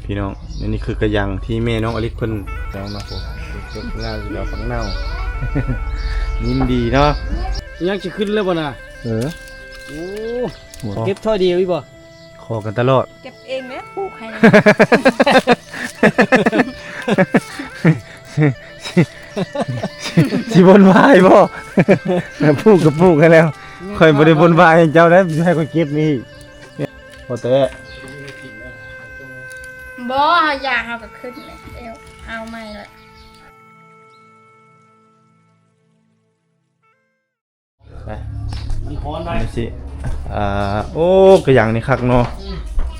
ພີ່ນ້ອງ ອັນນີ້ຄືກະຍັງທີ່ແມ່ນ້ອງອາລິດເພິ່ນ ນ້ອງເນາະ ໂອ້ ງາມຢູ່ດອກຜັກເນົ່າ ຍິນດີເນາະ. ຍັງຊິຂຶ້ນແລ້ວບໍ່ນະ? ເອີ ໂອ້ ເກັບຖ້ອຍດຽວອີກບໍ່? ຂໍກັນຕະຫຼອດ ເກັບເອງແຫຼະ ປູກໃຫ້ ຊິ ຊິ ຊິ ຊິວົນວາຍບໍ່? ປູກກໍປູກໃຫ້ແລ້ວ ຂ້ອຍບໍ່ໄດ້ວົນວາຍໃຫ້ເຈົ້າໄດ໋ ຊິໃຫ້ຂ້ອຍເກັບນີ້. ພໍແຕ່ ບໍ່ ເຮົາຢາກ ເຮົາກໍຂຶ້ນແລ້ວ ເອົາໃໝ່ແຫຼະ. ໄປ ມັນຮ້ອນໄດ໋ ຊິ ອ່າ ໂອ້ ກະຍັງນີ້ຄັກເນາະ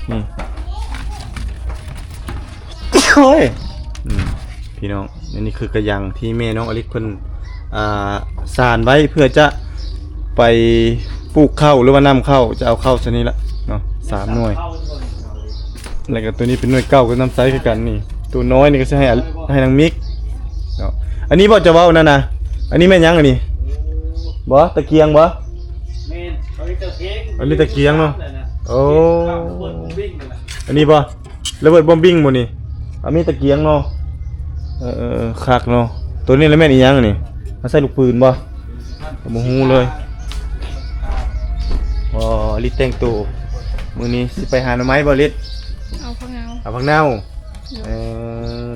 ອືມ ນີ້ ໂອ້ຍ ອືມ ພີ່ນ້ອງ ອັນນີ້ຄືກະຍັງທີ່ແມ່ນ້ອງອາລິດເພິ່ນ ອ່າ ສານໄວ້ເພື່ອຈະໄປປູກເຂົ້າ ຫຼືວ່ານຳເຂົ້າ ຈະເອົາເຂົ້າໃສ່ນີ້ລະເນາະ ສາມໜ່ວຍ. ແລ້ວກໍຕົວນີ້ເປັນໜ່ວຍເກົ່າ ກໍນຳໃຊ້ຄືກັນນີ້ ຕົວນ້ອຍນີ້ກໍຊິໃຫ້ ໃຫ້ນາງມິກເນາະ. ອັນນີ້ບໍ່ຈະເວົ້ານັ້ນນະ ອັນນີ້ແມ່ນຫຍັງອັນນີ້? ບໍ່ ຕະກຽງບໍ່? ແມ່ນ ອັນນີ້ຕະກຽງເນາະ. ໂອ້ ອັນນີ້ບໍ່ ລະເບີດບອມບິ້ງບໍ່ນີ້? ອັນນີ້ຕະກຽງເນາະ. ເອີ ເອີ ເອີ ຄັກເນາະ. ຕົວນີ້ລະແມ່ນອີຫຍັງນີ້? ມາໃສ່ລູກປືນບໍ່? ບໍ່ຮູ້ເລີຍ. ອໍ ລິດແຕ່ງໂຕ ມື້ນີ້ຊິໄປຫາໜໍ່ໄມ້ບໍ່ລິດ? ເອົາຜັກເນົ່າ ເອົາຜັກເນົ່າ. ເອີ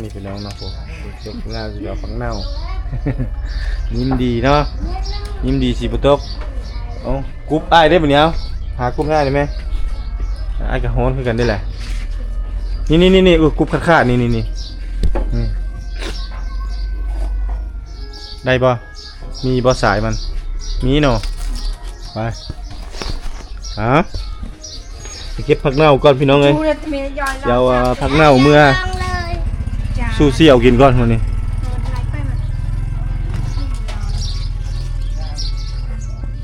ນີ້ພີ່ນ້ອງເນາະ ໂອ້ ຈົບງາມຊິເອົາຜັກເນົ່າ ຍິນດີເນາະ ຍິນດີຊິບໍ່ຕົກ. ເອົາ ກຸບອ້າຍເດ້ບັດນີ້ ເອົາ ຫາກຸບໃຫ້ອ້າຍໄດ້ແມ? ອ້າຍກໍຮ້ອນຄືກັນເດ້ແຫຼະ. ນີ້ໆໆໆ ອຸ້ຍ ກຸບຂາດໆ ນີ້ໆໆ ອືມ ໄດ້ບໍ່? ມີບໍ່ສາຍມັນ? ມີເນາະ. ໄປ ຫາ ໄປເກັບຜັກເນົ່າກ່ອນພີ່ນ້ອງເອີຍ. ຊິເອົາ ເອົາຜັກເນົ່າເມືອສູ່ສ່ຽວກິນກ່ອນມື້ນີ້.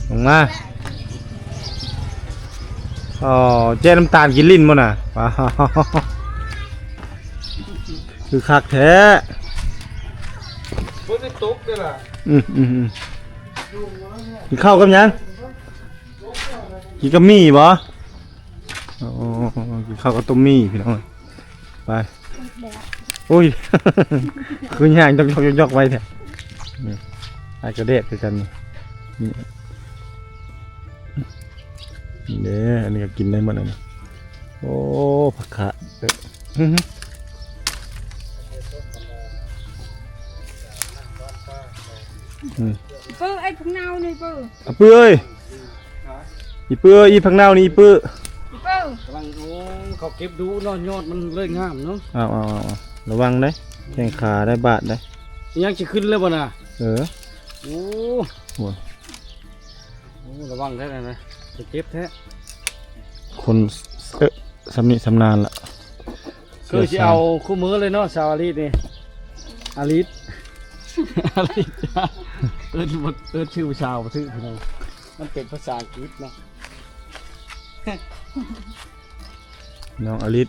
ລົງມາ. ອໍ ແຈ້ນ້ຳຕານກິນຫຼິ້ນບໍ່ນະ? ວ້າວ ຄືຄັກແທ້. ບໍ່ໄດ້ຕົກເດ້ລະ. ອືມໆໆ ກິນເຂົ້າກັບຫຍັງ? ກິນກັບໝີ່ບໍ່? ອໍ ກິນເຂົ້າກັບຕົ້ມໝີ່ພີ່ນ້ອງ. ໄປ ໂອ້ຍ ຄືຍ່າງຈອກໆໆໄວແທ້. ນີ້ ອ້າຍກໍແດກຄືກັນນີ້ ນີ້ ນີ້ເດ້ ອັນນີ້ກໍກິນໄດ້ໝົດແລ້ວນີ້. ໂອ້ ຜັກຂະ ເອີ ອື ອື ເປີ້ ໄອ້ຜັກເນົ່ານີ້ເປີ້ ອາ ເປື່ອຍ ອີເປື່ອຍ ອີຜັກເນົ່ານີ້ ອີປຶ ອີປຶ ກຳລັງ ໂອ້ ເຂົາເກັບດຸເນາະ ຍອດມັນເລີຍງາມເນາະ. ເອົາໆໆ ລະວັງເດ້ ແຂ້ງຂາໄດ້ບາດໄດ້. ຍັງຊິຂຶ້ນແລ້ວບໍ່ນະ? ເອີ ໂອ້ ໂອ້ຍ ໂອ້ ລະວັງແທ້ນະ ໄປເກັບແທ້ ຄົນ ເອີ ຊຳນິຊຳນານລະ. ຄືຊິເອົາຄູ່ມື້ເລີຍເນາະ ສາວອາລິດນີ້ ອາລິດ ອາລິດ ເອີ້ນບໍ່ ເອີ້ນຊື່ຜູ້ສາວບໍ່ຖືກພີ່ນ້ອງ ມັນເປັນພາສາອັງກິດເນາະ. ນ້ອງອາລິດ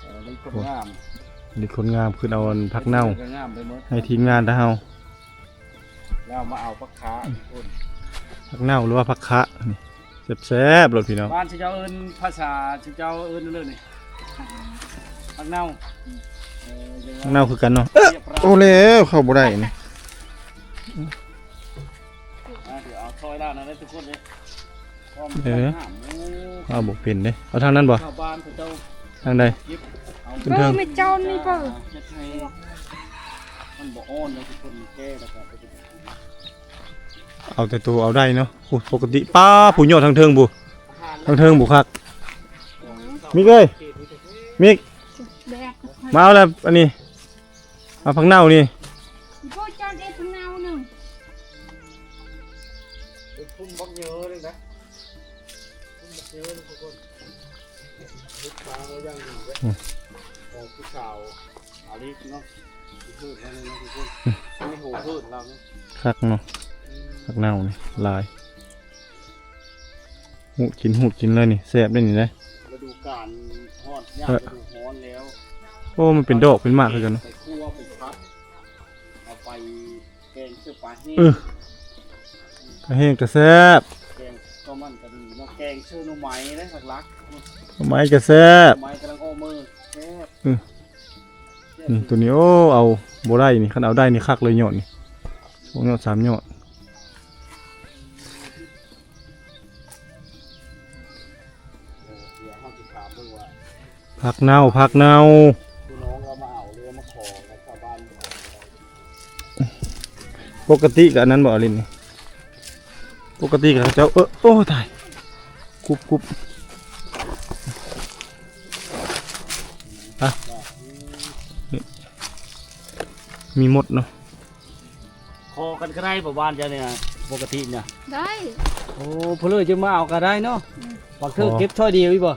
ເອີ ເປັນຄົນງາມ ອາລິດຄົນງາມ ຂຶ້ນເອົາອັນຜັກເນົ່າ ໃຫ້ທີມງານເຮົາ ແລ້ວມາເອົາຜັກຂະ ຜັກເນົ່າ ຫຼືວ່າຜັກຂະນີ້ ແຊບໆໂລດພີ່ນ້ອງ. ບ້ານເຈົ້າເອີ້ນ ພາສາເຈົ້າເອີ້ນເລີຍນີ້ ຜັກເນົ່າ ເອີ ຜັກເນົ່າຄືກັນເນາະ. ໂອ້ ແລ້ວເຂົ້າບໍ່ໄດ້ນີ້ ອ່າ ດຽວເອົາຊ່ອຍລາວນະເດີທຸກຄົນເດີ. ເອີ ເອົາບໍ່ເປັນເດ້ ເອົາທາງນັ້ນບໍ່? ທາງໃດ? ເອີ ແມ່ເຈົ້ານີ້ເປີ້ ມັນບໍ່ອ່ອນເລີຍທຸກຄົນ ມັນແກ່ແລ້ວກໍ ເອົາແຕ່ໂຕເອົາໄດ້ເນາະ. ໂອ້ ປົກກະຕິ ປ້າ ຜູ້ຍອດທາງເທິງພຸ້ນ ທາງເທິງພຸ້ນຄັກ. ມິກເອີຍ ມິກ ມາເອົາແລ້ວອັນນີ້ ເອົາຜັກເນົ່ານີ້ ອີໂປ້ ຈານເອັດຜັກເນົ່າໜຶ່ງ ເປັນພຸ້ນບັກເຍີໜຶ່ງນະ ພຸ້ນບັກເຍີໜຶ່ງທຸກຄົນ ເຮັດຟາງໄວ້ຢ່າງດີເດ້ ອືມ ຂອງຜູ້ສາວອາລິດເນາະ ທີ່ເພິ່ນນັ້ນເນາະທຸກຄົນ ອັນນີ້ໂຫເພິ່ນລາວເນາະ ຄັກເນາະ ຜັກເນົ່ານີ້ຫຼາຍ. ຮູດກິນ ຮູດກິນເລີຍນີ້ ແຊບເດ້ນີ້ເດ້. ລະດູການຮອດ ຍາມລະດູຮ້ອນແລ້ວ. ໂອ້ ມັນເປັນດອກເປັນໝາກຄືກັນເນາະ ໄປຂົ້ວໄປຜັດ ເອົາໄປແກງເຊິ່ປາແຫ້ງ ເອີ ປາແຫ້ງກໍແຊບ ແກງກໍມັນກໍດີເນາະ ແກງເຊິ່ໜໍ່ໄມ້ເດ້ຫຼັກໆ ໜໍ່ໄມ້ກໍແຊບ ໜໍ່ໄມ້ກຳລັງອອກມື້. ອືມ ນີ້ ໂຕນີ້ ໂອ້ ເອົາບໍ່ໄດ້ນີ້ ຄັນເອົາໄດ້ນີ້ຄັກເລີຍ ຍອດນີ້ ສອງຍອດ ສາມຍອດ. ຜັກເນົ່າ ຜັກເນົ່າ ປົກກະຕິກະອັນນັ້ນບໍ່ ອາລິນນີ້? ປົກກະຕິກະເຂົາເຈົ້າ ເອີ ໂອ້ ຕາຍ ກຸບ ກຸບ ອ່ະ ມີມົດເນາະ. ຂໍກັນກໍໄດ້ບໍ່ບ້ານເຈົ້ານີ້ນະ ປົກກະຕິນະ? ໄດ້. ໂອ້ ເພິ່ນເລີຍຈະມາເອົາກໍໄດ້ເນາະ. ອືມ ບາງເທື່ອ ຂໍ ເກັບຖ້ອຍດຽວອີກບໍ່?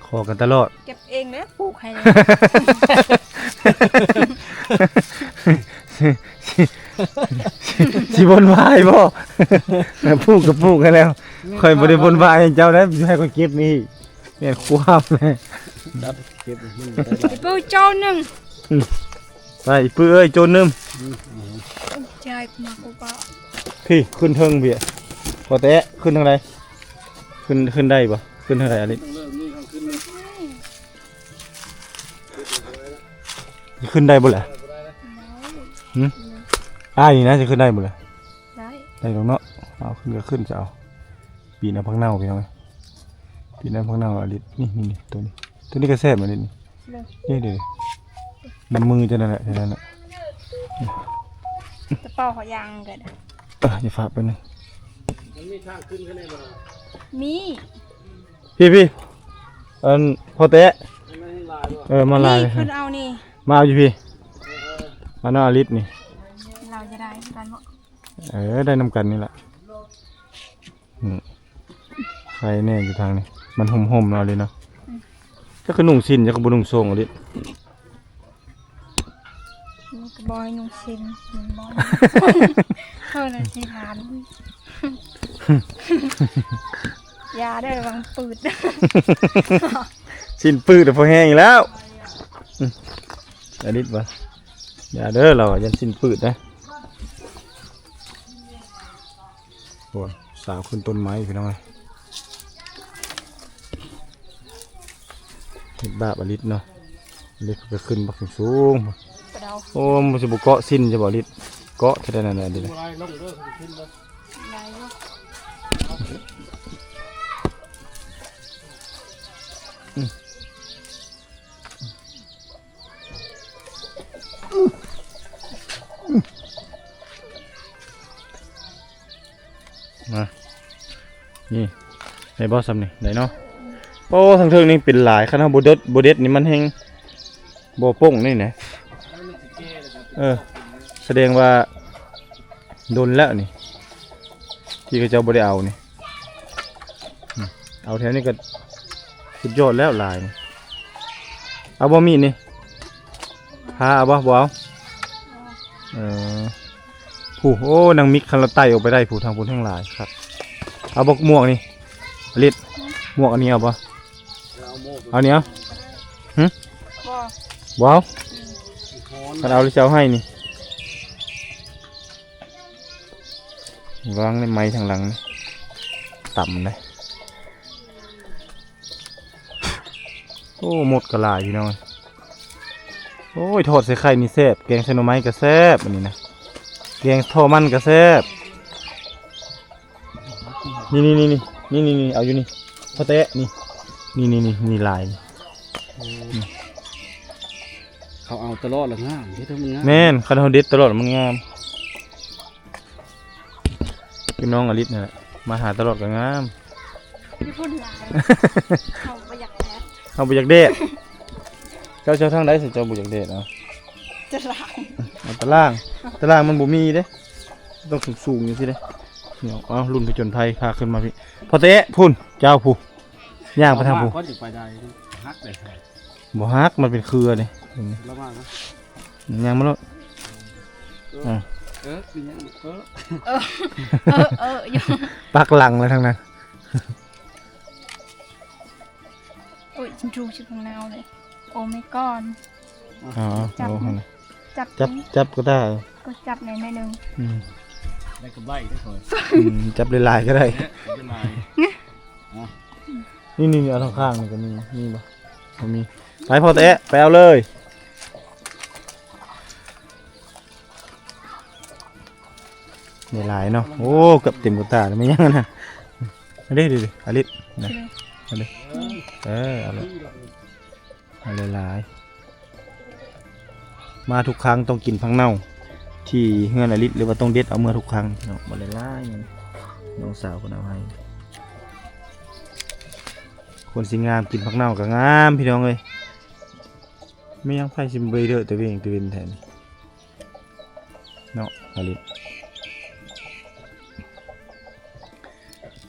ຂໍກັນຕະຫຼອດ ເກັບເອງແຫຼະ ປູກໃຫ້ແຫຼະ. ຊິ ຊິ ຊິ ຊິບົນວາຍບໍ່? ປູກກໍປູກໃຫ້ແລ້ວ ຂ້ອຍບໍ່ໄດ້ບົນວາຍໃຫ້ເຈົ້າໄດ໋ ຊິໃຫ້ຂ້ອຍເກັບນີ້ ແມ່ນຄວາມແຫຼະ ຈັບເກັບ ອີປູໂຈນໜຶ່ງ. ອືມ ໄປ ອີປືເອີຍ ໂຈນໜຶ່ງ. ອືມ ໃຫຍ່ມາກກວ່າ ພີ້ ຂຶ້ນເທິງພີ້ ພໍແຕະ ຂຶ້ນທາງໃດ? ຂຶ້ນ ຂຶ້ນໄດ້ບໍ່? ຂຶ້ນທາງໃດ ອາລິດ? ຂຶ້ນໄດ້ບໍ່ລະ? ຫຶ? ອ້າຍນີ້ນະ ຈະຂຶ້ນໄດ້ບໍ່ລະ? ໄດ້ ໄດ້ດອກເນາະ ເອົາຂຶ້ນກໍຂຶ້ນ ຈະເອົາ ປີນເອົາຜັກເນົ່າ ພີ່ນ້ອງເອີຍ ປີນເອົາຜັກເນົ່າ ອາລິດ ນີ້ ນີ້ ນີ້ ໂຕນີ້ ໂຕນີ້ກໍແຊບ ອາລິດ ນີ້ ເດີ ນີ້ເດີ ໃນມືເຈົ້ານັ້ນແຫຼະ ເຈົ້ານັ້ນແຫຼະ ຕະເປົາເຂົາຍ່າງກັນ ເອີ ຢ່າຟ້າວໄປໜຶ່ງ ມັນມີທາງຂຶ້ນຂ້າງໃນບໍ່ລະ? ມີ ພີ້ ພີ້ ອັນ ພໍແຕະ ເອີ ມາຫຼາຍ ນີ້ ຂຶ້ນເອົານີ້ ມາເອົາຢູ່ພີ້ ເອີ ມານຳອາລິດນີ້ ລາວຈະໄດ້ນຳກັນບໍ່? ເອີ ໄດ້ນຳກັນນີ້ລະ ອືມ ໃຄແນ່ຢູ່ທາງນີ້ ມັນຮົ່ມໆເນາະ ອາລິດເນາະ ອືມ ເຈົ້າຄືນຸ່ງສິ້ນ ເຈົ້າຄືບໍ່ນຸ່ງໂສ້ງ ອາລິດ? ມັນກໍບໍ່ໃຫ້ນຸ່ງສິ້ນ ມັນບໍ່ ເຮົາລະຊິຖາມ ຢ່າເດີ ລະວັງປືດ ສິ້ນປືດ ພໍແຮງອີກແລ້ວ ອືມ ອາລິດວ່າ ຢ່າເດີ ລາວວ່າຢ້ານສິ້ນປືດນະ. ໂອ້ຍ ສາວຂຶ້ນຕົ້ນໄມ້ ພີ່ນ້ອງເອີຍ ເຮັດບາບອາລິດເນາະ ອາລິດກໍຂຶ້ນບັກສູງໆ ໂອ້ ມັນຊິບໍ່ເກາະສິ້ນຈະບໍ່ ອາລິດ? ເກາະແທ້ນັ້ນແຫຼະ ອາລິດ ອືມ. ມາ ນີ້ ໄດ້ບໍ່ຊ່ຳນີ້? ໄດ້ເນາະ. ໂອ້ ທາງເທິງນີ້ເປັນຫຼາຍ ຄັນເຮົາບໍ່ເດັດ ບໍ່ເດັດນີ້ມັນແຮ່ງບໍ່ປົ່ງນີ້ນະ. ເອີ ສະແດງວ່າດົນແລ້ວນີ້ ທີ່ເຂົາເຈົ້າບໍ່ໄດ້ເອົານີ້. ອືມ ເອົາແຖວນີ້ກໍສຸດຍອດແລ້ວ ຫຼາຍນີ້. ເອົາບໍ່ມີດນີ້? ພາເອົາບໍ່? ບໍ່ເອົາ. ເອີ ຜູ້ ໂອ້ ນາງມິກ ຄັນລາວໄຕ່ອອກໄປໄດ້ ຜູ້ທາງພຸ້ນແຮ່ງຫຼາຍຄັກ. ເອົາບໍ່ໝວກນີ້? ອາລິດ ໝວກອັນນີ້ເອົາບໍ່? ເອົາໝວກ ເອົານີ້ເອົາ. ຫຶ? ບໍ່ ບໍ່ເອົາ. ອືມ ຄັນເອົາແລ້ວຊິເອົາໃຫ້ນີ້. ລະວັງໄມ້ທາງຫຼັງນີ້ ຕຳເດ້. ໂອ້ ມົດກໍຫຼາຍພີ່ນ້ອງ. ໂອ້ຍ ທອດໃສ່ໄຂ່ນີ້ແຊບ ແກງໃສ່ໜໍ່ໄມ້ກໍແຊບ ອັນນີ້ນະ ແກງທໍ່ມັນກໍແຊບ. ນີ້ໆໆໆ ເອົາຢູ່ນີ້ ພໍແຕະ ນີ້ ນີ້ໆໆ ນີ້ຫຼາຍ. ໂອ້ ອືມ ເຂົາເອົາຕະຫຼອດລະງາມເດ້ ມັນງາມ. ແມ່ນ ຄັນເຮົາເດັດຕະຫຼອດມັນງາມ. ຄືນ້ອງອາລິດນັ້ນແຫຼະ ມາຫາຕະຫຼອດກໍງາມ. ຢູ່ພຸ້ນຫຼາຍ ເຮົາບໍ່ຢາກແດດ ເຮົາບໍ່ຢາກແດດ. ເຈົ້າ ເຈົ້າທາງໃດ ເຈົ້າບໍ່ຢາກແດດ? ເອົາຕາລ່າງ ເອົາຕາລ່າງ ຕາລ່າງມັນບໍ່ມີເດ້ ຕ້ອງສູງໆຈັ່ງຊີ້ເດ້. ເອົາ ລຸ້ນຜະຈົນໄພ ພາຂຶ້ນມາພີ້ ພໍແຕະ ພຸ້ນ ເຈົ້າຜູ້ ຍ່າງໄປທາງຜູ້ ກ່ອນຈະໄປໄດ້ ມັນຫັກເດ້. ບໍ່ຫັກ ມັນເປັນເຄືອນີ້. ລະຫວ່າງນະ ຍ່າງມາໂລດ. ເອີ ອ່າ ເອີ ມີຫຍັງ ເອີ ເອີ ເອີ ເອີ ຢູ່ ປັກຫຼັງແລ້ວທັງນັ້ນ. ໂອ້ຍ ຈູຊິພັງນາວເລີຍ. ໂອ້ ໄມກອນ ອໍ ຈັບ ໂອ້ ຫັ້ນນະ ຈັບ ຈັບ ຈັບກໍໄດ້ ກໍຈັບແນ່ໜ້ອຍໜຶ່ງ. ອືມ ໄດ້ກະໄບໄດ້ ອືມ ຈັບຫຼາຍໆກໍໄດ້ ຈັບຫຼາຍ. ນີ້ໆໆ ເອົາທາງຂ້າງນີ້ກໍມີ ມີບໍ່? ບໍ່ມີ. ໄປພໍ່ແຕະ ໄປເອົາເລີຍ. ໄດ້ຫຼາຍເນາະ. ໂອ້ ເກືອບເຕັມກະຕ່າແລ້ວ. ແມ່ນຫຍັງນັ້ນນະ? ເດ້ ເດ້ ອາລິດນະ. ເອົາເດ້. ເອີ ເອົາເລີຍ. ເອົາຫຼາຍໆ. ມາທຸກຄັ້ງຕ້ອງກິນຜັກເນົ່າທີ່ເຮືອນອາລິດ ຫຼືວ່າຕ້ອງເດັດເອົາເມືອທຸກຄັ້ງເນາະ. ບໍ່ຫຼາຍໆ ນ້ອງສາວເພິ່ນເອົາໃຫ້. ຄົນຊິງາມ ກິນຜັກເນົ່າກໍງາມ ພີ່ນ້ອງເອີຍ. ແມ່ນຫຍັງ ໃຜຊິມາເບິ່ງເດີ ຕະເວັນ ຕະເວັນແທ້ນີ້ເນາະ ອາລິດ.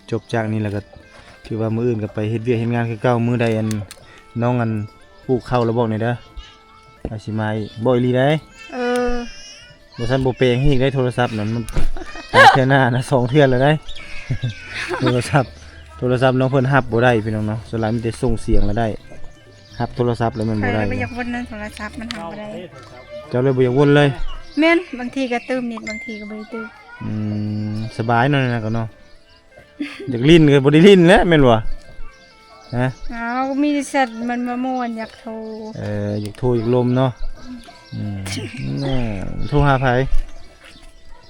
ຈົບຈາກນີ້ແລ້ວກໍຖືວ່າມື້ອື່ນກໍໄປເຮັດວຽກເຮັດງານຄືເກົ່າ. ມື້ໃດອັນ ນ້ອງອັນ ປູກເຂົ້າແລ້ວບອກແດ່ເດີ. ອາ ຊິມາອີກ ບອກອີ່ຫຼີໄດ. ເອີ ບໍ່ຊັ້ນບໍ່ແປງໃຫ້ອີກໄດ ໂທລະສັບນັ້ນ. ມັນ ເທື່ອໜ້ານະ ສອງເທື່ອແລ້ວໄດ. ໂທລະສັບ ໂທລະສັບນ້ອງເພິ່ນຮັບບໍ່ໄດ້ ພີ່ນ້ອງເນາະ. ສ່ວນຫຼາຍມີແຕ່ສົ່ງສຽງລະໄດ້ ຮັບໂທລະສັບແລ້ວມັນບໍ່ໄດ້. ຂ້ອຍບໍ່ຢາກວົນນຳໂທລະສັບ ມັນຮັບບໍ່ໄດ້. ເຈົ້າເລີຍບໍ່ຢາກວົນເລີຍ? ແມ່ນ ບາງທີກໍຕື່ມນິດ ບາງທີກໍບໍ່ໄດ້ຕື່ມ. ອືມ ສະບາຍເນາະ ນັ້ນກໍເນາະ. ຢາກຫຼິ້ນກໍບໍ່ໄດ້ຫຼິ້ນແຫຼະ ແມ່ນບໍ່? ຮະ? ເອົາ ມີແຊັດມັນມາມ່ວນ ຢາກໂທ. ເອີ ຢາກໂທ ຢາກລົມເນາະ. ອືມ ແນ່ ໂທຫາໃຜ?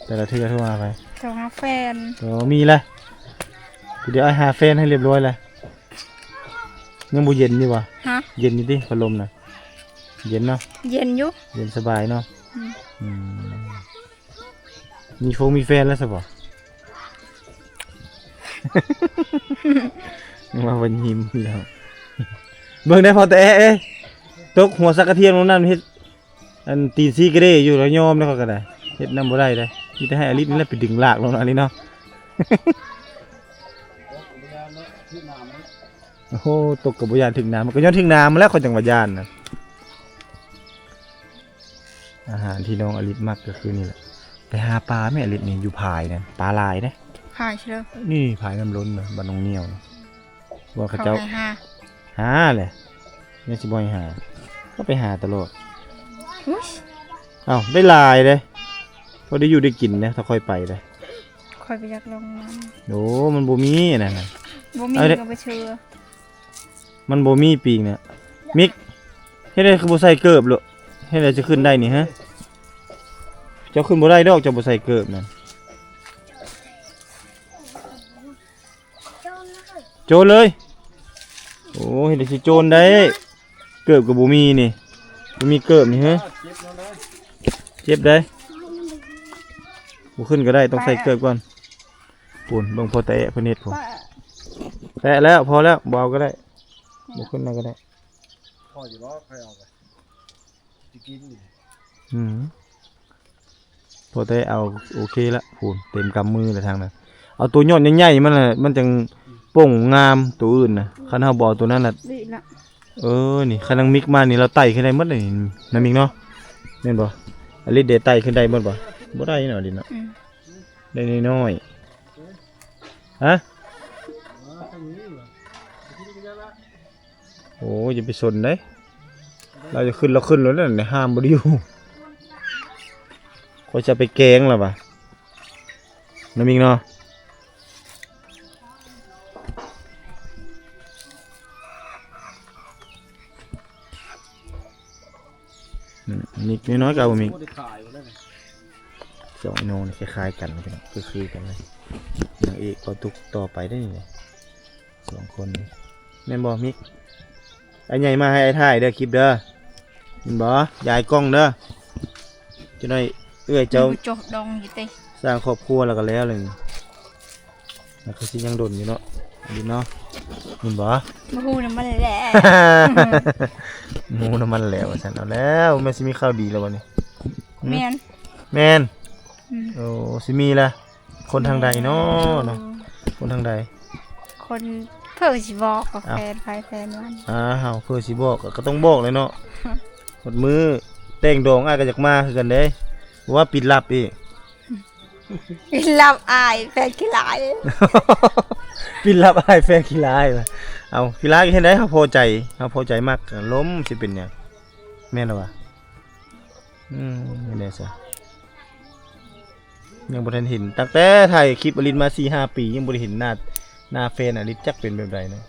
ແຕ່ລະເທື່ອໂທຫາໃຜ? ໂທຫາແຟນ. ໂອ້ ມີລະ. ດຽວອ້າຍຫາແຟນໃຫ້ລຽບລ້ອຍລະ. ຍັງບໍ່ເຢັນຢູ່ບໍ່? ຮະ? ເຢັນຢູ່ຕິ ພັດລົມນະ? ເຢັນເນາະ? ເຢັນຢູ່ ເຢັນສະບາຍເນາະ. ອືມ ອືມ. ມີຟົງມີແຟນແລ້ວຊະບໍ່? ມາວັນຍິ້ມຢູ່ແລ້ວ. ເບິ່ງໄດ້ພໍແຕ່ເອ ຕົກຫົວສັກກະທຽມລົງນ້ຳ ເຮັດອັນຕີນຊີ້ກະເດຢູ່ ລະຍອມແລ້ວ ຂ້ອຍກໍໄດ້ ເຮັດນຳບໍ່ໄດ້ເດ້. ມີແຕ່ໃຫ້ອາລິດນີ້ແຫຼະໄປດຶງລາກລົງເນາະ ອາລິດເນາະ. ໂອ້ໂຫ ຕົກກໍບໍ່ຢ້ານຖືກນ້ຳ ມັນກໍຍ້ອນຖືກນ້ຳຫັ້ນແຫຼະ ຂ້ອຍຈັ່ງວ່າຢ້ານນະ. ອາຫານທີ່ນ້ອງອາລິດມັກກໍຄືນີ້ແຫຼະ. ໄປຫາປາແມ່ອາລິດນີ້ ຢູ່ພາຍນັ້ນ ປາຫຼາຍເດ້. ພາຍເຊີ ນີ້ພາຍນ້ຳລົ້ນນະ ບ້ານໜອງໜຽວນະ. ວ່າເຂົາເຈົ້າ ເຂົາໃຫ້ຫາ ຫາແຫຼະ ຍັງຊິບໍ່ໃຫ້ຫາ ກໍໄປຫາຕະຫຼອດ. ອຸ້ຍ ເອົ້າ ໄດ້ຫຼາຍເດ້. ພໍໄດ້ຢູ່ໄດ້ກິນເດ້ ຖ້າຂ້ອຍໄປເດ້. ຂ້ອຍບໍ່ຢາກລົງນ້ຳ. ໂອ້ ມັນບໍ່ມີອັນນັ້ນນະ ບໍ່ມີ ເອົາເດ້ ກໍບໍ່ເຊື່ອ. ມັນບໍ່ມີປີກນະ. ມິກ ເຮັດໃດຄືບໍ່ໃສ່ເກີບໂລະ? ເຮັດໃດຈະຂຶ້ນໄດ້ນີ້ຮະ? ເຈົ້າຂຶ້ນບໍ່ໄດ້ດອກ ເຈົ້າບໍ່ໃສ່ເກີບນັ້ນ. ໂຈນເລີຍ. ໂອ້ ເຮັດໃດຊິໂຈນໄດ້? ເກີບກໍບໍ່ມີນີ້ ບໍ່ມີເກີບນີ້ເຮີ້ຍ. ເຈັບໄດ໋ ບໍ່ຂຶ້ນກໍໄດ້ ຕ້ອງໃສ່ເກີບກ່ອນ. ພຸ້ນ ເບິ່ງພໍ່ແຕະເພິ່ນເຮັດພຸ້ນ. ແຕະແລ້ວ ພໍແລ້ວ ບໍ່ເອົາກໍໄດ້ ບໍ່ຂຶ້ນແລ້ວກໍໄດ້. ພໍຢູ່ບໍ່? ຂ້ອຍເອົາໄປ ຊິກິນນີ້. ອືມ ພໍແຕ່ເອົາ ໂອເຄລະ ພຸ້ນ ເຕັມກຳມືແລ້ວທາງນັ້ນ. ເອົາຕົວຍອດໃຫຍ່ໆ ມັນລະ ມັນຈັ່ງປົ່ງງາມ ຕົວອື່ນນະ. ຄັນເຮົາບໍ່ເອົາຕົວນັ້ນລະ ເອີ ນີ້ ຄັນນາງມິກມານີ້ ລາວໄຕ່ຂຶ້ນໄດ້ໝົດເລີຍນີ້ ນາງມິກເນາະ ແມ່ນບໍ່? ອາລິດເດ ໄຕ່ຂຶ້ນໄດ້ໝົດບໍ່? ບໍ່ໄດ້ເນາະ ອາລິດເນາະ. ອືມ ໄດ້ນ້ອຍໆ. ຮະ? ໂອ້ຍ ຢ່າໄປສົນເດ້. ລາວຈະຂຶ້ນ ລາວຂຶ້ນໂລດນັ້ນ ຫ້າມບໍ່ໄດ້ຢູ່. ຂ້ອຍຈະໄປແກງລາວວ່າ ນ້ອງມິງເນາະ. ອືມ ມີນ້ອຍໆກໍເອົາ ມີ ບໍ່ໄດ້ຂາຍບໍ່ໄດ້. ສອງນ້ອງນີ້ຄ້າຍໆກັນ ຄືໆກັນເລີຍ. ນາງເອກກໍຕຸກຕໍ່ໄປໄດ້ນີ້ ສອງຄົນນີ້ ແມ່ນບໍ່ມິກ? ອ້າຍໃຫຍ່ມາໃຫ້ອ້າຍຖ່າຍເດີ ຄລິບເດີ ແມ່ນບໍ່? ຢາຍກ້ອງເດີ. ຈັກໜ້ອຍເອື້ອຍເຈົ້າ ມັນກໍຈົກດອງຢູ່ຕິ ສ້າງຄອບຄົວແລ້ວກໍແລ້ວເລີຍນີ້. ມັນຄືຊິຍັງດົນຢູ່ເນາະ ດິນເນາະ ແມ່ນບໍ່? ບໍ່ຮູ້ນຳມັນແຫຼະ ບໍ່ຮູ້ນຳມັນແຫຼະວ່າຊັ້ນ. ເອົາແລ້ວ ແມ່ນຊິມີຂ່າວດີແລ້ວບັດນີ້. ແມ່ນ ແມ່ນ ອືມ ໂອ້ ຊິມີລະ. ຄົນທາງໃດເນາະ ເອີ ເນາະ? ຄົນທາງໃດ? ຄົນ ເພິ່ນຊິບອກວ່າ ອ້າວ ແຟນໃຜແຟນມັນ. ອ້າວ ເພິ່ນຊິບອກ ກໍຕ້ອງບອກແຫຼະເນາະ. ໝົດມື້ແຕ່ງດອງ ອ້າຍກໍຢາກມາຄືກັນເດ້. ບໍ່ວ່າປິດລັບອີກ. ປິດລັບອ້າຍ ແຟນຂີ້ຮ້າຍ. ປິດລັບອ້າຍ ແຟນຂີ້ຮ້າຍ. ເອົາ ຂີ້ຮ້າຍກໍເຮັດໄດ້ ເຮົາພໍໃຈ ເຮົາພໍໃຈມັກ ລົມຊິເປັນຫຍັງ ແມ່ນລະວະ. ອືມ ແມ່ນແຫຼະຊະ. ຍັງບໍ່ທັນເຫັນ ຕັ້ງແຕ່ຖ່າຍຄລິບອາລິດມາສີ່ຫ້າປີ ຍັງບໍ່ໄດ້ເຫັນໜ້າ ໜ້າແຟນອາລິດຈັກເປັນແບບໃດນະ.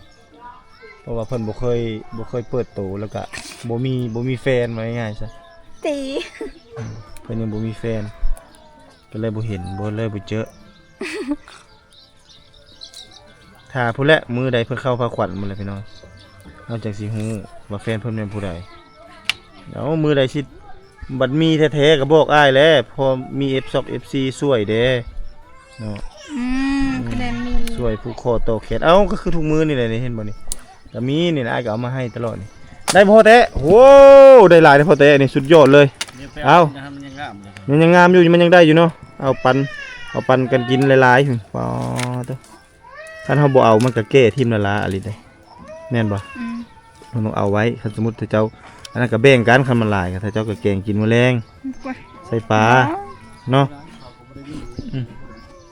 ເພາະວ່າເພິ່ນບໍ່ເຄີຍ ບໍ່ເຄີຍເປີດໂຕ ແລ້ວກະ ບໍ່ມີ ບໍ່ມີແຟນ ວ່າງ່າຍໆຊະ ຕິ ອືມ ເພິ່ນຍັງບໍ່ມີແຟນ ກໍເລີຍບໍ່ເຫັນ ບໍ່ ເລີຍບໍ່ເຈີ. ຖ້າພຸ້ນແຫຼະ ມື້ໃດເພິ່ນເຂົ້າພາຂວັນພຸ້ນແຫຼະພີ່ນ້ອງ ເຮົາຈັ່ງຊິຮູ້ວ່າແຟນເພິ່ນແມ່ນຜູ້ໃດ. ເອົາ ມື້ໃດຊິ ບັດມີແທ້ໆກໍບອກອ້າຍແຫຼະ ພໍມີເອັຟ ຊອກ ເອັຟຊີ ຊ່ວຍແດ່ເນາະ. ອືມ ອືມ ກໍໄດ້ມີ ຊ່ວຍຜູກຄໍຕໍ່ແຂນ. ເອົ້າ ກໍຄືທຸກມື້ນີ້ແຫຼະນີ້ ເຫັນບໍ່ນີ້ ກໍມີນີ້ແຫຼະ ອ້າຍກໍເອົາມາໃຫ້ຕະຫຼອດນີ້. ໄດ້ບໍ່ພໍ່ແຕະ? ໂອ້ ໄດ້ຫຼາຍເດ້ພໍ່ແຕະນີ້ ສຸດຍອດເລີຍ. ເອົາ ມັນຍັງງາມຢູ່ ມັນຍັງງາມຢູ່ ມັນຍັງໄດ້ຢູ່ເນາະ. ເອົາປັນ ເອົາປັນກັນກິນຫຼາຍໆ. ປາດໂທ້ ຄັນເຮົາບໍ່ເອົາ ມັນກໍແກ່ຖິ້ມລະລາອີ່ຫຼີເດ້ ແມ່ນບໍ່? ອືມ ເຮົາຕ້ອງເອົາໄວ້. ຄັນສົມມຸດເຂົາເຈົ້າ ອັນນັ້ນກໍແບ່ງກັນ ຄັນມັນຫຼາຍ ເຂົາເຈົ້າກໍແກງກິນມື້ແລງ ໂອ້ຍ ໃສ່ປາ ເນາະ. ອືມ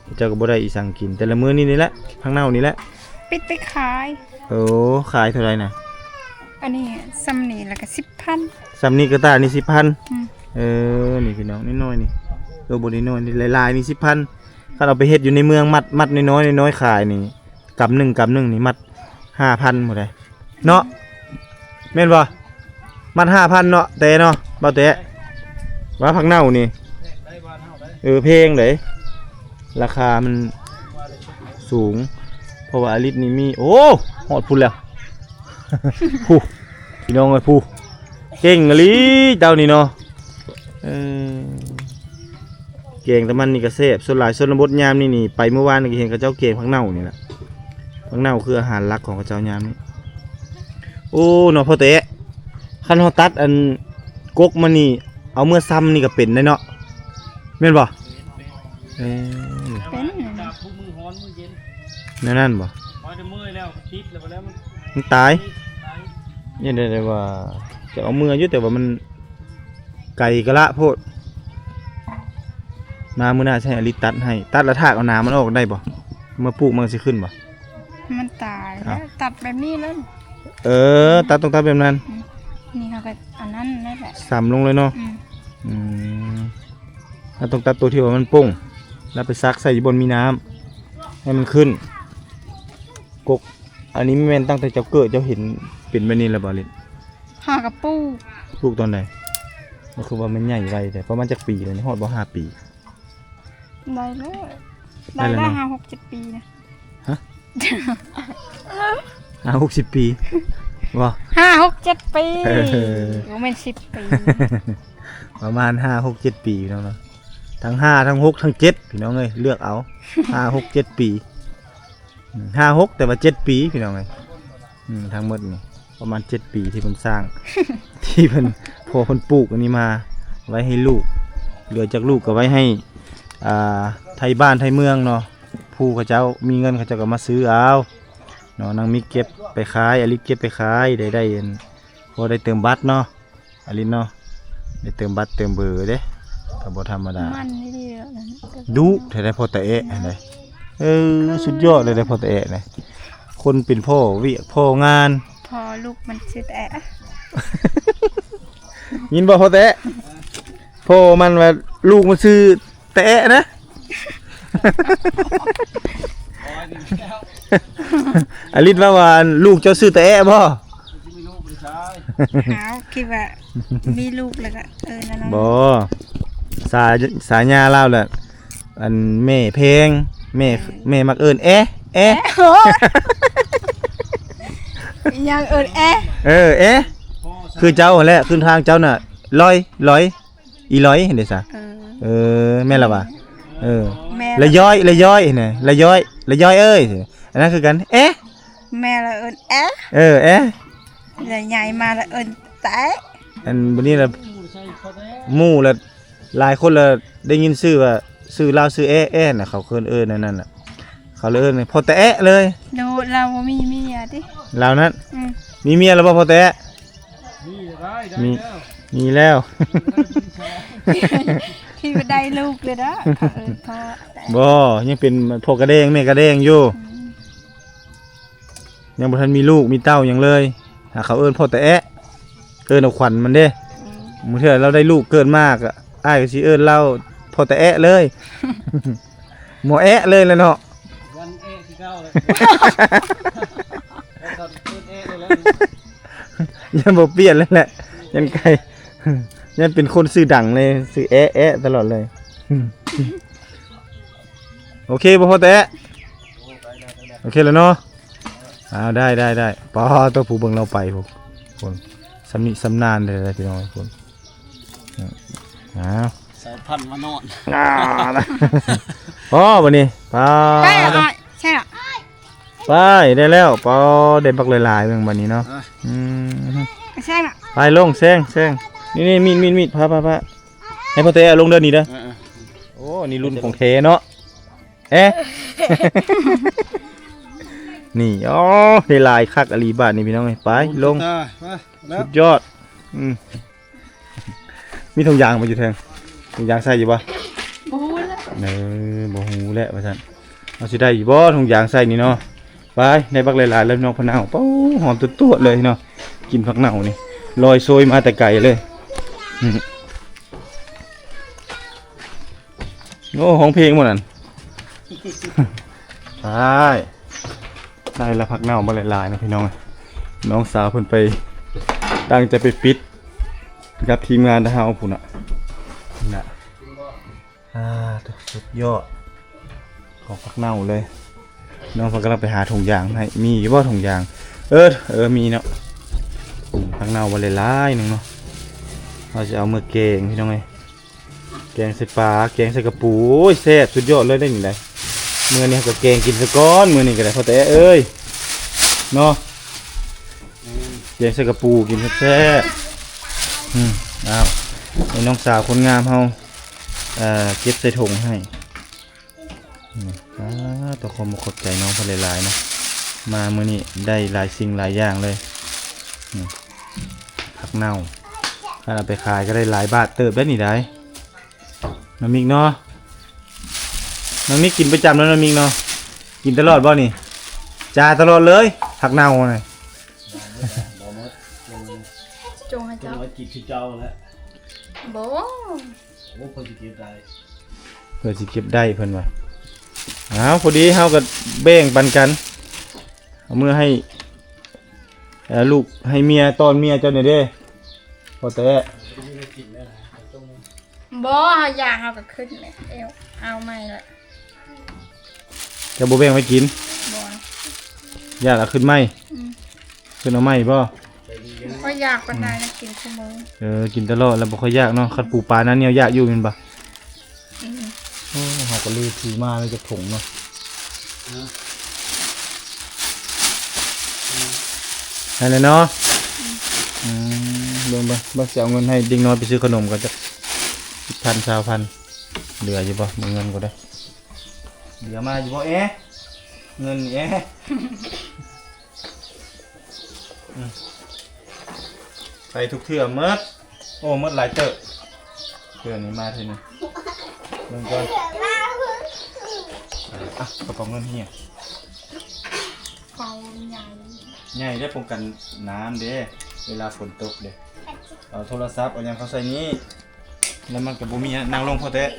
ເຂົາເຈົ້າກໍບໍ່ໄດ້ອີ່ສັງກິນ ແຕ່ລະມື້ນີ້ນີ້ແຫຼະ ຜັກເນົ່ານີ້ແຫຼະ ປິດໄປຂາຍ. ໂອ້ ຂາຍເທົ່າໃດນະ? ອັນນີ້ສ່ຳນີ້ລະກະສິບພັນ ສ່ຳນີ້ກະຕ່ານີ້ສິບພັນ. ອືມ ເອີ ນີ້ພີ່ນ້ອງ ນ້ອຍໆນີ້ ເອີ ບໍ່ນ້ອຍໆນີ້ ຫຼາຍໆນີ້ສິບພັນ. ຄັນເອົາໄປເຮັດຢູ່ໃນເມືອງ ມັດ ມັດນ້ອຍໆ ນ້ອຍໆຂາຍນີ້ ກຳໜຶ່ງ ກຳໜຶ່ງນີ້ມັດຫ້າພັນພຸ້ນໃດ໋ເນາະ ແມ່ນບໍ່? ມັດຫ້າພັນເນາະ ແຕ່ເນາະ ບໍ່ແຕ່ ວ່າຜັກເນົ່ານີ້ ເອີ ແພງເດ້ ລາຄາມັນສູງ. ເພາະວ່າອາລິດນີ້ມີ ໂອ້ ຮອດພຸ້ນແລ້ວ ຜູ້ ພີ່ນ້ອງເອີຍ ຜູ້ ເກັ່ງອີ່ຫຼີເຈົ້ານີ້ເນາະ. ເອີ ແກງຕາມັນນີ້ກໍແຊບ. ສ່ວນຫຼາຍຊົນນະບົດຍາມນີ້ນີ້ ໄປມື້ວານນີ້ກໍເຫັນເຂົາເຈົ້າແກງຜັກເນົ່ານີ້ລະ ຜັກເນົ່າຄືອາຫານຫຼັກຂອງເຂົາເຈົ້າຍາມນີ້. ໂອ້ ເນາະ ພໍ່ແຕະ ຄັນເຮົາຕັດອັນກົກມັນນີ້ ເອົາເມືອຊຳນີ້ກໍເປັນໄດ໋ເນາະ ແມ່ນບໍ່? ເອີ ເປັນ ແນວນັ້ນບໍ່? ມັນຕາຍ. ຍັງໄດ້ ໄດ້ວ່າຈະເອົາເມືອຢູ່ ແຕ່ວ່າມັນໄກກະລະໂພດ. ມາມື້ໜ້າຊິໃຫ້ອາລິດຕັດໃຫ້ ຕັດລະຖາກເອົາໜາມັນອອກໄດ້ບໍ່? ເມື່ອປູກມັນຊິຂຶ້ນບໍ່? ມັນຕາຍແລ້ວ ຕັດແບບນີ້ເລີຍ. ເອີ ຕັດ ຕ້ອງຕັດແບບນັ້ນ. ອືມ ນີ້ເຮົາກໍອັນນັ້ນແຫຼະ ຊຳລົງເລີຍເນາະ. ອືມ ອືມ ເຮົາຕ້ອງຕັດໂຕທີ່ວ່າມັນໂປ່ງ ແລ້ວໄປສັກໃສ່ຢູ່ບ່ອນມີນ້ຳ ໃຫ້ມັນຂຶ້ນ ກົກ. ອັນນີ້ແມ່ນຕັ້ງແຕ່ເຈົ້າເກີດ ເຈົ້າເຫັນເປັນແບບນີ້ແລ້ວບໍ່ ລິດ? ຫາກະປູກ. ປູກຕອນໃດ? ມັນຄືວ່າມັນໃຫຍ່ໄວແທ້. ປະມານຈັກປີແລ້ວນີ້? ຮອດບໍ່ ຫ້າປີ? ໄດ້ແລ້ວ ໄດ້ແລ້ວເນາະ ໄດ້ແລ້ວ ຫ້າຫົກເຈັດປີນະ. ຮະ? ຫ້າຫົກສິບປີບໍ່? ຫ້າຫົກເຈັດປີ. ເອີ ບໍ່ແມ່ນສິບປີ ປະມານຫ້າຫົກເຈັດປີພີ່ນ້ອງເນາະ. ທັງຫ້າ ທັງຫົກ ທັງເຈັດ ພີ່ນ້ອງເອີຍ ເລືອກເອົາ. ຫ້າຫົກເຈັດປີ ອືມ ຫ້າຫົກ ແຕ່ວ່າເຈັດປີພີ່ນ້ອງເອີຍ. ອືມ ທັງໝົດນີ້ປະມານເຈັດປີທີ່ເພິ່ນສ້າງ ທີ່ເພິ່ນ ພໍ່ເພິ່ນປູກອັນນີ້ມາໄວ້ໃຫ້ລູກ ເຫຼືອຈາກລູກກໍໄວ້ໃຫ້ ອ່າ ໄທບ້ານໄທເມືອງເນາະ. ຜູ້ເຂົາເຈົ້າມີເງິນ ເຂົາເຈົ້າກໍມາຊື້ເອົາເນາະ. ນາງມິກເກັບໄປຂາຍ ອາລິດເກັບໄປຂາຍ ໄດ້ ໄດ້ອັນ ພໍໄດ້ເຕີມບັດເນາະ ອາລິດເນາະ. ໄດ້ເຕີມບັດເຕີມເບີເດ້ ກໍບໍ່ທຳມະດາ. ມັນດີໆ ດຸແທ້ໃດ໋ ພໍ່ຕາແອະຫັ້ນໃດ໋. ເອີ ສຸດຍອດເລີຍໃດ໋ ພໍ່ຕາແອະນະ. ຄົນເປັນພໍ່ວຽກພໍ່ງານ ພໍ່ລູກມັນຊື່ຕາແອະ. ຍິນບໍ່ ພໍ່ຕາແອະ? ພໍ່ມັນວ່າລູກມັນຊື່ຕາແອະນະ. ອາລິດວ່າ ວ່າລູກເຈົ້າຊື່ຕາແອະບໍ່? ເອົາ ຄິດວ່າມີລູກແລ້ວກໍເອີ້ນແລ້ວເນາະ. ບໍ່ ສາ ສາຍາລາວແຫຼະ ອັນແມ່ແພງ ແມ່ ເອີ ແມ່ມັກເອີ້ນແອະ ແອະ. ໂອ້ຍ ອີຫຍັງເອີ້ນແອະ? ເອີ ແອະ ຄືເຈົ້າຫັ້ນແຫຼະ ຄືທາງເຈົ້ານະ ລອຍ ລອຍ ອີຫຼອຍເດ້ຊະ. ເອີ ເອີ ແມ່ນລະຫວາ? ເອີ ແມ່ນລະ ລະຍ້ອຍ ລະຍ້ອຍນະ ລະຍ້ອຍ ລະຍ້ອຍເອີຍ ອັນນັ້ນຄືກັນ ແອະ. ແມ່ລະເອີ້ນແອະ. ເອີ ແອະ ລະໃຫຍ່ມາລະເອີ້ນແຕະ. ອັນບັດນີ້ລະ ໝູ່ລະ ຫຼາຍຄົນລະໄດ້ຍິນຊື່ວ່າ ຊື່ລາວຊື່ແອະ ແອະນະ ເຂົາເອີ້ນ ເອີ້ນອັນນັ້ນນະ ເຂົາເລີຍເອີ້ນພໍ່ແຕະເລີຍ. ໂດ ລາວບໍ່ມີເມຍຕິ? ລາວນັ້ນ ອືມ ມີເມຍແລ້ວບໍ່ພໍ່ແຕະ? ມີ ມີແລ້ວ ຄິດວ່າໄດ້ລູກເລີຍເນາະ ເຂົາເອີ້ນພໍ່ແຕະ. ບໍ່ ຍັງເປັນພໍ່ກະແດງແມ່ກະແດງຢູ່. ອືມ ຍັງບໍ່ທັນມີລູກມີເຕົ້າຫຍັງເລີຍ ຫາເຂົາເອີ້ນພໍ່ຕາແອະ ເອີ້ນເອົາຂວັນມັນເດ້. ອືມ ບາງເທື່ອລາວໄດ້ລູກເກີດມາກະ ອ້າຍກໍຊິເອີ້ນລາວພໍ່ຕາແອະເລີຍ ໝໍແອະເລີຍລະເນາະ. ວັນແອະຄືເກົ່າເລີຍ ເອີ້ນແອະເລີຍລະ. ຍັງບໍ່ປ່ຽນເລີຍແຫຼະ ຍັງໄກ ຍັງເປັນຄົນຊື່ດັງເລີຍ ຊື່ແອະແອະຕະຫຼອດເລີຍ. ໂອເຄບໍ່ພໍ່ແຕະ? ໂອເຄແລ້ວເນາະ. ອ້າວ ໄດ້ ໄດ້ ໄດ້. ປ້າໂຕ ຜູ້ເບິ່ງລາວໄປພຸ້ນ ຄົນຊຳນິຊຳນານເດ້ພີ່ນ້ອງ ຄົນ. ອ້າວ ສາຍພັນມານອນ ອ້າວ ພໍບັດນີ້ ໄປ ໄປ ອ້າຍ ໃຊ່ລະ ໄປ ໄດ້ແລ້ວ. ພໍ ໄດ້ບັກຫຼາຍໆ ເບິ່ງບັດນີ້ເນາະ. ເອີ ອືມ ໃຊ່ລະ ໄປລົງ ແຊງ ແຊງ ນີ້ໆ ມີດ ມີດ ມີດ ພາ ພາ ພາ ໃຫ້ພໍ່ແຕະເອົາລົງເດີ ນີ້ເດີ. ເອີ ເອີ ໂອ້ ນີ້ລຸ້ນຂອງແທ້ເນາະ. ເອະ ນີ້ ໂອ້ ໄດ້ຫຼາຍຄັກອີ່ຫຼີບາດນີ້ພີ່ນ້ອງເອີຍ. ໄປລົງ ໄປ ສຸດຍອດ. ອືມ ມີຖົງຢາງບໍ່ຢູ່ແທງ? ຖົງຢາງໃສ່ຢູ່ບໍ່? ບໍ່ຮູ້ແຫຼະ ເອີ ບໍ່ຮູ້ແຫຼະວ່າຊັ້ນ. ເຮົາຊິໄດ້ຢູ່ບໍ່ຖົງຢາງໃສ່ນີ້ເນາະ? ໄປ ໄດ້ບັກຫຼາຍໆ ແລ້ວນ້ອງພະເນົາ. ປ້າ ຫອມຕວດໆ ເລີຍເນາະ ກິ່ນຜັກເນົ່ານີ້ ລອຍໂຊຍມາແຕ່ໄກເລີຍ. ອືມ ໂອ້ ຮ້ອງເພງໝົດນັ້ນ. ໄດ້ ໄດ້ລະຜັກເນົ່າມາຫຼາຍໆ ນະພີ່ນ້ອງ. ນ້ອງສາວເພິ່ນໄປ ຕັ້ງໃຈໄປປິດກັບທີມງານເຮົາພຸ້ນນະ. ນະ ອ່າ ສຸດຍອດຂອງຜັກເນົ່າເລີຍ. ນ້ອງເພິ່ນກຳລັງໄປຫາຖົງຢາງໃຫ້. ມີຢູ່ບໍ່ຖົງຢາງ? ເອີ ເອີ ມີເນາະ. ອືມ ຜັກເນົ່າມາຫຼາຍໆ ໜຶ່ງເນາະ. ເຮົາຊິເອົາມາແກງພີ່ນ້ອງເອີຍ. ແກງໃສ່ປາ ແກງໃສ່ກະປູ. ໂອ້ຍ ແຊບສຸດຍອດເລີຍໄດ໋ນີ້ໄດ໋. ມື້ນີ້ເຮົາກໍແກງກິນຊະກ່ອນ ມື້ນີ້ກໍໄດ້ ພໍ່ແຕະເອີຍ ເນາະ. ແກງໃສ່ກະປູກິນແຊບໆ. ອືມ ອ້າວ ໃຫ້ນ້ອງສາວຄົນງາມເຮົາ ເອີ ເກັບໃສ່ຖົງໃຫ້. ອືມ ອ້າ ຕ້ອງຂໍຂອບໃຈນ້ອງເພິ່ນຫຼາຍໆ ເນາະ. ມາມື້ນີ້ໄດ້ຫຼາຍສິ່ງຫຼາຍຢ່າງເລີຍ. ອືມ ຜັກເນົ່າ ຄັນເອົາໄປຂາຍກໍໄດ້ຫຼາຍບາດເຕີບໄດ໋ນີ້ໄດ໋ ນ້ອງມິກເນາະ. ນ້ອງມິກກິນປະຈຳແລ້ວ ນ້ອງມິກເນາະ. ກິນຕະຫຼອດບໍ່ນີ້? ຈ່າຍຕະຫຼອດເລີຍ ຜັກເນົ່ານະ. ບໍ່ໝົດ ຈົງໃຫ້ເຈົ້າ ເຈົ້າກິນຄືເຈົ້າແຫຼະ. ບໍ່ ໂອ້ ເພິ່ນຊິເກັບໄດ້ ເພິ່ນຊິເກັບໄດ້ ເພິ່ນວ່າ. ອ້າວ ພໍດີເຮົາກໍແບ່ງປັນກັນ ເອົາເມືອໃຫ້ ເອີ ລູກໃຫ້ເມຍ ຕ້ອນເມຍເຈົ້າແດ່ເດ້ ພໍ່ແຕະ. ບໍ່ ເຮົາຢາກ ເຮົາກໍຂຶ້ນແລ້ວ ເອົາໃໝ່ລະ. ເຈົ້າບໍ່ແບ່ງໄວ້ກິນ? ບໍ່ ຢາກລະຂຶ້ນໃໝ່. ອືມ ຂຶ້ນເອົາໃໝ່ບໍ່? ບໍ່ຄ່ອຍຢາກປານໃດນະ ກິນຊຸມື້. ເອີ ກິນຕະຫຼອດລະບໍ່ຄ່ອຍຢາກເນາະ. ຄັນປູປາໜ້າໜຽວຢາກຢູ່ແມ່ນບໍ່? ອືມ ໂອ້ ເຮົາກໍລືຖືມາແລ້ວຈັກຖົງເນາະ. ອືມ ໃຫ້ແລ້ວເນາະ. ອືມ ອືມ ເບິ່ງ ເບິ່ງ ເບິ່ງ ຊິເອົາເງິນໃຫ້ເດັກນ້ອຍໄປຊື້ຂະໜົມກ່ອນ ຈັກສິບພັນ ຊາວພັນ ເຫຼືອຢູ່ບໍ່? ເບິ່ງເງິນກ່ອນເດີ ເຫຼືອມາຢູ່ບໍ່ເອ? ເງິນນີ້ເອ? ອືມ ໃສ່ທຸກເທື່ອໝົດ. ໂອ້ ໝົດຫຼາຍເຕີບ ເທື່ອນີ້ມາເທື່ອນີ້. ເບິ່ງກ່ອນ ອ່ະ ກະເປົາເງິນເຮຍ ເປົາໃຫຍ່ ໃຫຍ່ໄດ້ປ້ອງກັນນ້ຳເດ້ ເວລາຝົນຕົກເດ້. ເອົາໂທລະສັບ ເອົາຫຍັງເຂົ້າໃສ່ນີ້ ແລ້ວມັນກໍບໍ່ມີ ນັ່ງລົງພໍແຕະ.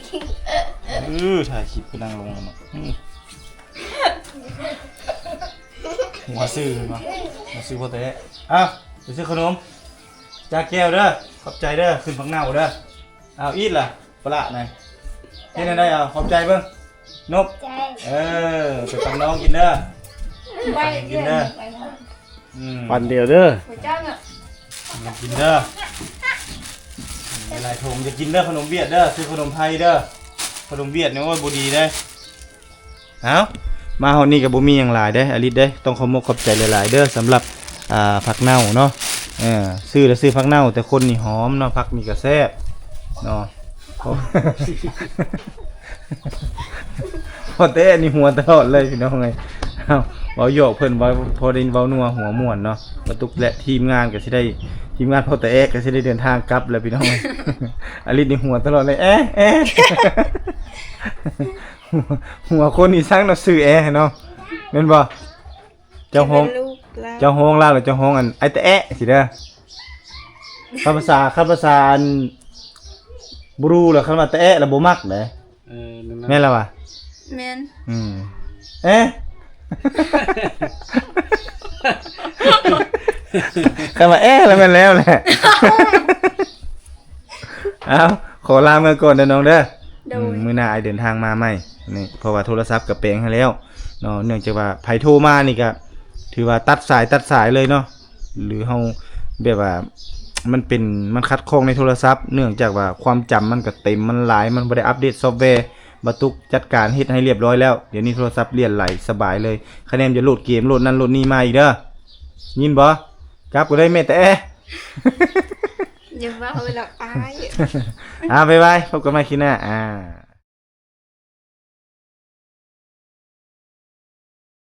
ເອີ ຖ່າຍຄລິບຄືນັ່ງລົງແລ້ວເນາະ. ອືມ ຫົວຊື່ເນາະ ຫົວຊື່ພໍແຕະ. ອ້າວ ໄປຊື້ຂະໜົມ ຈາແກ້ວເດີ ຂອບໃຈເດີ ຂຶ້ນຜັກເນົ່າເດີ. ອ້າວ ອີດລະ ປະລະນະ ເຮັດແນວໃດ? ເອົາ ຂອບໃຈເບິ່ງ ນົບ ເອີ ໄປປັນນ້ອງກິນເດີ ໄປກິນເດີ. ອືມ ປັນດຽວເດີ ກິນເດີ ຫຼາຍຖົງ ຢ່າກິນເດີ ຂະໜົມຫວຽດເດີ ຊື້ຂະໜົມໄທເດີ ຂະໜົມຫວຽດນີ້ ໂອ້ຍ ບໍ່ດີເດ້. ເອົ້າ ມາຮອດນີ້ກໍບໍ່ມີຫຍັງຫຼາຍເດ້ ອາລິດເດ້ ຕ້ອງຂໍຂອບມົກຂອບໃຈຫຼາຍໆເດີ ສຳລັບ ອ່າ ຜັກເນົ່າເນາະ. ເອີ ຊື້ລະຊື້ຜັກເນົ່າ ແຕ່ຄົນນີ້ຫອມເນາະ ຜັກນີ້ກໍແຊບເນາະ. ໂອ້ ພໍ່ແຕະນີ້ຫົວຕະຫຼອດເລີຍພີ່ນ້ອງເອີຍ. ເອົ້າ ເວົ້າຫຍອກເພິ່ນ ເວົ້າພໍໄດ້ເວົ້ານົວຫົວມ່ວນເນາະ. ປາຕຸກ ແລະ ທີມງານກໍຊິໄດ້ ທີມງານພໍ່ຕາແອະກໍຊິໄດ້ເດີນທາງກັບແລ້ວພີ່ນ້ອງເອີຍ. ອາລິດນີ້ຫົວຕະຫຼອດເລີຍ ແອະ ແອະ. ຫົວຄົນອີ່ສັງເນາະ ຊື່ແອເນາະ ແມ່ນບໍ່? ເຈົ້າຮ້ອງ ເຈົ້າຮ້ອງລາວແລ້ວເຈົ້າຮ້ອງອັນ ໄອ້ຕາແອະຊີ້ເດີ. ຄັນພາສາ ຄັນພາສາອັນບຣູລະ ຄັນວ່າຕາແອະລະບໍ່ມັກເດ້. ເອີ ແມ່ນລະຫວາ? ແມ່ນ. ອືມ ເອະ. ຄັນວ່າແອະແລ້ວແມ່ນແລ້ວແຫຼະ. ເອົ້າ ຂໍລາເມືອກ່ອນເດີນ້ອງເດີ. ໂດຍ ອືມ ມື້ໜ້າອ້າຍເດີນທາງມາໃໝ່ນີ້ ເພາະວ່າໂທລະສັບກໍແປງໃຫ້ແລ້ວເນາະ. ເນື່ອງຈາກວ່າໃຜໂທມານີ້ກໍຖືວ່າຕັດສາຍ ຕັດສາຍເລີຍເນາະ. ຫຼືເຮົາແບບວ່າມັນເປັນ ມັນຂັດຂ້ອງໃນໂທລະສັບ ເນື່ອງຈາກວ່າຄວາມຈຳມັນກໍເຕັມ ມັນຫຼາຍ ມັນບໍ່ໄດ້ອັບເດດຊອບແວ. ບ່າວຕຸກຈັດການເຮັດໃຫ້ລຽບຮ້ອຍແລ້ວ. ດຽວນີ້ໂທລະສັບຫຼຽນໄຫຼສະບາຍເລີຍ. ຄະແນນຢ່າໂຫຼດເກມ ໂຫຼດນັ້ນໂຫຼດນີ້ມາອີກເດີ. ຍິນບໍ່? ກັບກໍໄດ້ແມ່ແຕ່ແອ. ຢ່າເວົ້າແລ້ວອາຍ. ອ່າ ບາຍບາຍ. ພົບກັນໃໝ່ຄລິບໜ້າ. ອ່າ.